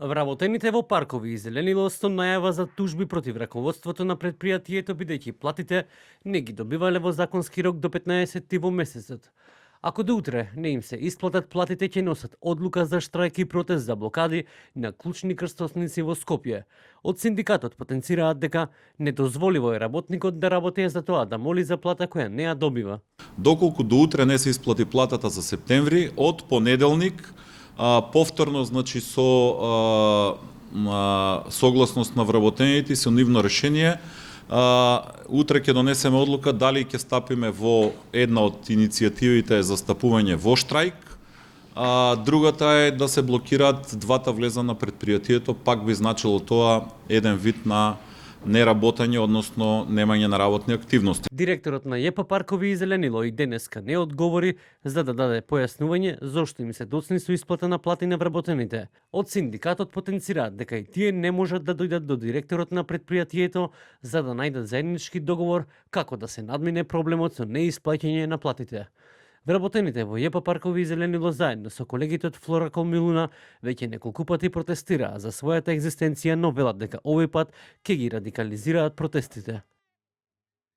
Вработените во паркови и зеленилост најава за тужби против раководството на предпријатието бидејќи платите не ги добивале во законски рок до 15 во месецот. Ако до утре не им се исплатат платите, ќе носат одлука за штрајк и протест за блокади на клучни крстосници во Скопје. Од синдикатот потенцираат дека недозволиво е работникот да работи за тоа да моли за плата која не ја добива. Доколку до утре не се исплати платата за септември, од понеделник повторно, значи со согласност на вработените, со нивно решение, утре ќе донесеме одлука дали ќе стапиме во една од иницијативите за стапување во штрајк, другата е да се блокираат двата влеза на предпријатието, пак би значило тоа еден вид на неработење, односно немање на работни активности. Директорот на ЈП Паркови и зеленило и денеска не одговори за да даде појаснување зошто им се доцни со исплата на плати на вработените. Од синдикатот потенцираат дека и тие не можат да дојдат до директорот на предпријатието за да најдат заеднички договор како да се надмине проблемот со неисплаќање на платите. Вработените во ЈП Паркови и зеленило заедно со колегите од Флоракол Милуна веќе неколку пати протестираа за својата екзистенција, но велат дека овој пат ќе ги радикализираат протестите.